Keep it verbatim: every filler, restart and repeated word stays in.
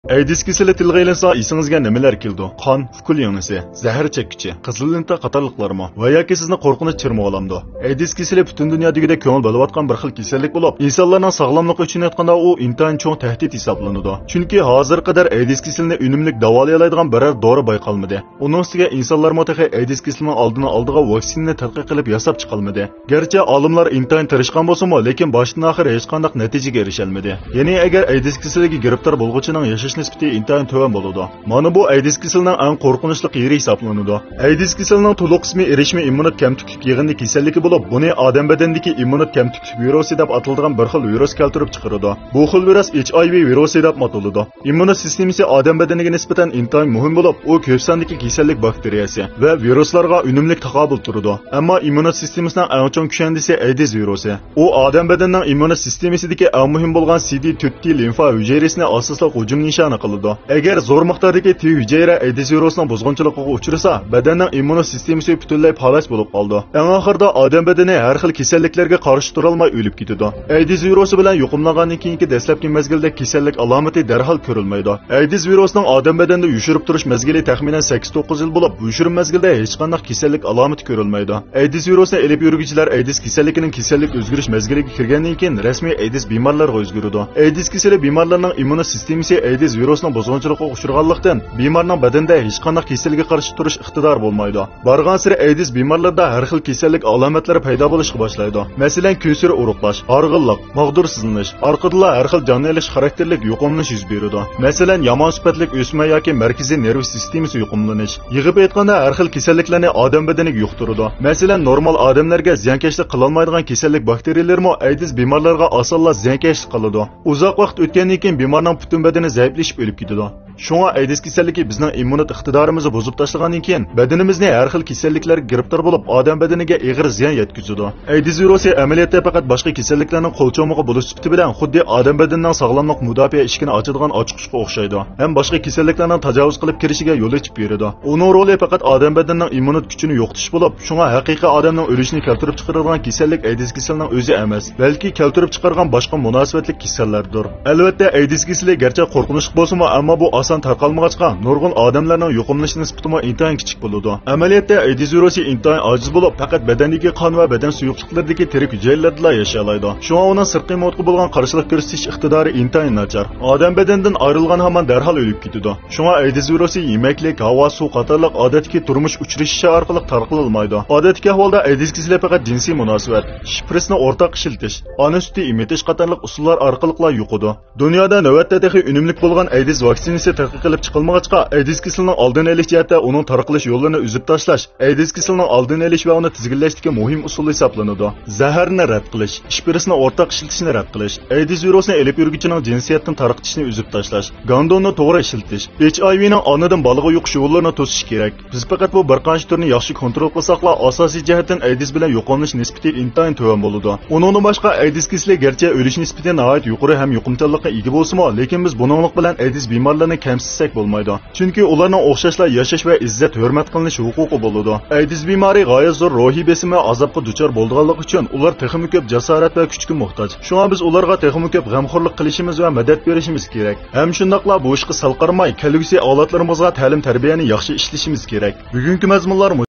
ئەيدىز كېسىلى تىلغا ئېلىنسا، ئېسىڭىزگە نېمىلەر كېلىدۇ؟ قان، ئۇكۇل يىڭنىسى، زەھەر چەككۈچى، قىزىل لېنتا قاتارلىقلارمۇ؟ ۋە ياكى سىزنى قورقۇنچ چىرمىۋالامدۇ؟ ئەيدىز كېسىلى پۈتۈن دۇنيا دېگۈدەك كۆڭۈل بۆلۈۋاتقان بىر خىل كېسەللىك بولۇپ، ئىنسانلارنىڭ ساغلاملىقى ئۈچۈن ئېيتقاندا، ئۇ ئىنتايىن چوڭ تەھدىت ھېسابلىنىدۇ. چۈنكى ھازىرغا قەدەر ئەيدىز كېسىلىنى ئۈنۈملۈك داۋالىيالايدىغان بىرەر دورا بايقالمىدى. ئۇنىڭ ئۈستىگە ئىنسانلارمۇ تېخى ئەيدىز كېسىلىنىڭ ئالدىنى ئالىدىغان ۋاكسىنىنى تەتقىق قىلىپ ياساپ چىقالمىدى. گەرچە ئالىملار ئىنتايىن تىرىشقان بولسىمۇ، لېكىن باشتىن ئاخىر ھېچقانداق نەتىجىگە ئېرىشەلمىدى. يەنى ئەگەر ئەيدىز كېسىلىگە گىرىپتار بولغۇچىنىڭ ياشاش نىسبىتى ئىنتايىن تۆۋەن بولىدۇ. مانا بۇ ئەيدىز كېسىلىنىڭ ئەڭ قورقۇنچلۇق يېرى ھېسابلىنىدۇ. ئەيدىز كېسىلىنىڭ تولۇق ئىسمى ئېرىشمە ئىممۇنوت كەمتۈكلۈك يىغىندى كېسەللىكى بولۇپ، بۇنى ئادەم بەدىنىدىكى ئىممۇنوت كەمتۈكلۈك ۋىرۇسى دەپ ئاتىلىدىغان بىر خىل ۋىرۇس كەلتۈرۈپ چىقىرىدۇ. بۇ خىل ۋىرۇس ئېچ ئاي ۋى ۋىرۇسى دەپمۇ ئاتىلىدۇ. ئىممۇنو سىستېمىسى ئادەم بەدىنىگە نىسبەتەن ئىنتايىن مۇھىم بولۇپ، ئۇ كۆپ ساندىكى كېسەللىك باكتېرىيەسى ۋە ۋىرۇسلارغا ئۈنۈملۈك تاقابىل تۇرىدۇ. ئەمما ئىممۇنو سىستېمىسىنىڭ ئەڭ چوڭ كۈشەندىسى ئەيدىز ۋىرۇسى. ئۇ ئادەم بەدىنىنىڭ ئىممۇنو سىستېمىسىدىكى ئەڭ مۇھىم بولغان سى دى تۆت تى لىمفا ھۈجەيرىسىنى ئاساسلىق ھۇجۇم نىشانى قىلىدۇ. ئەگەر زور مىقداردىكى تى ھۈجەيرە ئەيدىز ۋىرۇسىنىڭ بۇزغۇنچىلىقىغا ئۇچرىسا، بەدەننىڭ ئىممۇنو سىستېمىسى پۈتۈنلەي پالاس بولۇپ قالىدۇ. ئەڭ ئاخىرىدا ئادەم بەدىنى ھەر خىل كېسەللىكلەرگە قارشى تۇرالماي ئۆلۈپ كېتىدۇ. ئەيدىز ۋىرۇسى بىلەن يۇقۇملانغاندىن كېيىنكى دەسلەپكى مەزگىلدە كېسەللىك ئالامىتى دەرھال كۆرۈلمەيدۇ. ئەيدىز ۋىرۇسىنىڭ ئادەم بەدىنىدە يوشۇرۇپ تۇرۇش مەزگىلى تەخمىنەن سەككىز توققۇز يىل بولۇپ، يوشۇرۇن مەزگىلدە ھېچقانداق كېسەللىك ئالامىتى كۆرۈلمەيدۇ. ئەيدىز ۋىرۇسىنى ئېلىپ يۈرگۈچىلەر ئەيدىز كېسەللىكىنىڭ كېسەللىك ئۆزگىرىش مەزگىلىگە كىرگەندىن كېيىن رەسمىي ئەيدىز بىمارلارغا ئۆزگىرىدۇ. ئەيدىز كېسىلى بىمارلارنىڭ ئىممۇنو سىستېمىسى ئەيدىز ۋىرۇسىنىڭ بۇزغۇنچىلىقىغا ئۇچرىغانلىقتىن، بىمارنىڭ بەدىنىدە ھېچقانداق كېسەلگە قارشى تۇرۇش ئىقتىدارى بولمايدۇ. بارغانسېرى ئەيدىز بىمارلىرىدا ھەر خىل كېسەللىك ئالامەتلىرى پەيدا بولۇشقا باشلايدۇ. مەسىلەن، كۈنسېرى ئورۇقلاش، ھارغىنلىق، ماغدۇرسىزلىنىش، ئارقىدىنلا ھەر خىل جانلىنىش خاراكتېرلىك يۇقۇملىنىش يۈز بېرىدۇ. مەسىلەن، يامان سۈپەتلىك ئۆسمە ياكى مەركىزىي نېرۋا سىستېمىسى يۇقۇملىنىش. يىغىپ ئېيتقاندا، ھەر خىل كېسەللىكلەرنى ئادەم بەدىنىگە يۇقتۇرىدۇ. مەسىلەن، نورمال ئادەملەرگە زىيانكەشلىك قىلالمايدىغان كېسەللىك باكتېرىيەلىرىمۇ ئەيدىز بىمارلارغا ئاسانلا زىيانكەشلىك قىلىدۇ. ئۇزاق ۋاقىت ئۆتكەندىن كېيىن بىمارنىڭ پۈتۈن بەدىنى زەئىپلىشىپ ئۆلۈپ كېتىدۇ. شۇڭا ئەيدىز كېسەللىكى بىزنىڭ ئىممۇنىتېت ئىقتىدارىمىزنى بۇزۇپ تاشلىغاندىن كېيىن، بەدىنىمىزنى ھەر خىل كېسەللىكلەرگە گىرىپتار بولۇپ، ئادەم بەدىنىگە ئېغىر زىيان يەتكۈزىدۇ. ئەيدىز ۋىرۇسى ئەمەلىيەتتە پەقەت باشقا كېسەللىكلەرنىڭ قول چومىقى بولۇش سۈپىتى بىلەن خۇددى ئادەم بەدىنىنىڭ ساغلاملىق مۇداپىئە ئىشىكىنى ئاچىدىغان ئاچقۇچقا ئوخشايدۇ ھەم باشقا كېسەللىكلەرنىڭ تاجاۋۇز قىلىپ كىرىشىگە يول ئېچىپ بېرىدۇ. ئۇنىڭ رولى پەقەت ئادەم بەدىنىنىڭ ئىممۇنىتېت كۈچىنى يوقىتىش بولۇپ، شۇڭا ھەقىقىي ئادەمنىڭ ئۆلۈشىنى كەلتۈرۈپ چىقىرىدىغان كېسەللىك ئەيدىز كېسىلىنىڭ ئۆزى ئەمەس، بەلكى كەلتۈرۈپ چىقارغان باشقا مۇناسىۋەتلىك كېسەللەردۇر. ئەلۋەتتە، ئەيدىز كېسىلى گەرچە قورقۇنچلۇق بولسىمۇ، ئەمما بۇ ئاسان تارقالمىغاچقا، نۇرغۇن ئادەملەرنىڭ يۇقۇملىنىش نىسبىتىمۇ ئىنتايىن كىچىك بولىدۇ. ئەمەلىيەتتە، ئەيدىز ۋىرۇسى ئىنتايىن ئاجىز بولۇپ، پەقەت بەدەندىكى قان ۋە بەدەن سۇيۇقلۇقلىرىدىكى تىرىك ھۈجەيرىلەردىلا ياشىيالايدۇ. شۇڭا ئۇنىڭ سىرتقى مۇھىتقا بولغان قارشىلىق كۆرسىتىش ئىقتىدارى ئىنتايىن ناچار. ئادەم بەدىنىدىن ئايرىلغان ھامان دەرھال ئۆلۈپ كېتىدۇ. شۇڭا ئەيدىز ۋىرۇسى يېمەكلىك، ھاۋا، سۇ قاتارلىق ئادەتتىكى تۇرمۇش ئۇچرىشىشى ئارقىلىق تارقىلالمايدۇ. ئادەتتىكى ئەھۋالدا ئەيدىز كېسىلى پەقەت جىنسىي مۇناسىۋەت، شپرىسنى ئورتاق ئىشلىتىش، ئانا سۈتى ئېمىتىش قاتارلىق ئۇسۇللار ئارقىلىقلا يۇقىدۇ. دۇنيادا نۆۋەتتە تېخى ئۈنۈملۈك بولغان ئەيدىز ۋاكسىنىسى تەتقىق قىلىپ چىقىلمىغاچقا، ئەيدىز كېسىلىنىڭ ئالدىنى ئېلىش جەھەتتە ئۇنىڭ تارقىلىش يوللىرىنى ئۈزۈپ تاشلاش، ئەيدىز كېسىلىنىڭ ئالدىنى ئېلىش ۋە ئۇنى تىزگىنلەشتىكى مۇھىم ئۇسۇل ھېسابلىنىدۇ. زەھەرنى رەت قىلىش، شپرىسنى ئورتاق ئىشلىتىشنى رەت قىلىش، ئەيدىز ۋىرۇسىنى ئېلىپ يۈرگۈچىنىڭ جىنسىيەتتىن تارقىتىشنى ئۈزۈپ تاشلاش، گاندوننى توغرا ئىشلىتىش، ئېچ ئاي ۋىنىڭ ئانىدىن بالىغا يۇقۇش يوللىرىنى توسۇش كېرەك. بىز پەقەت بۇ بىر قانچە تۈرنى ياخشى كونترول قىلساقلا، ئاساسىي جەھەتتىن ئەيدىز بىلەن يۇقۇملىنىش نىسبىتى ئىنتايىن تۆۋەن بولىدۇ. ئۇنىڭدىن باشقا، ئەيدىز كېسىلى گەرچە ئۆلۈش نىسبىتى ناھايىتى يۇقىرى ھەم يۇقۇمچانلىققا ئىگە بولسىمۇ، لېكىن بىز بۇنىڭلىق بىلەن ئەيدىز بىمارلىرىنى كەمسىتسەك بولمايدۇ. چۈنكى ئۇلارنىڭ ئوخشاشلا ياشاش ۋە ئىززەت-ھۆرمەت قىلىنىش ھوقۇقى بولىدۇ. ئەيدىز بىمارى غايەت زور روھىي بېسىم ۋە ئازابقا دۇچار بولىدىغانلىقى ئۈچۈن، ئۇلار تېخىمۇ كۆپ جاسارەت ۋە كۈچكە موھتاج. شۇڭا بىز ئۇلارغا تېخىمۇ كۆپ غەمخورلۇق قىلىشىمىز ۋە مەدەت بېرىشىمىز كېرەك. ھەم شۇنداقلا بۇ ئىشقا سەل قارىماي، كەلگۈسى ئەۋلادلىرىمىزغا تەلىم-تەربىيەنى ياخشى ئىشلىشىمىز كېرەك. بۈگۈنكى مەزمۇنلار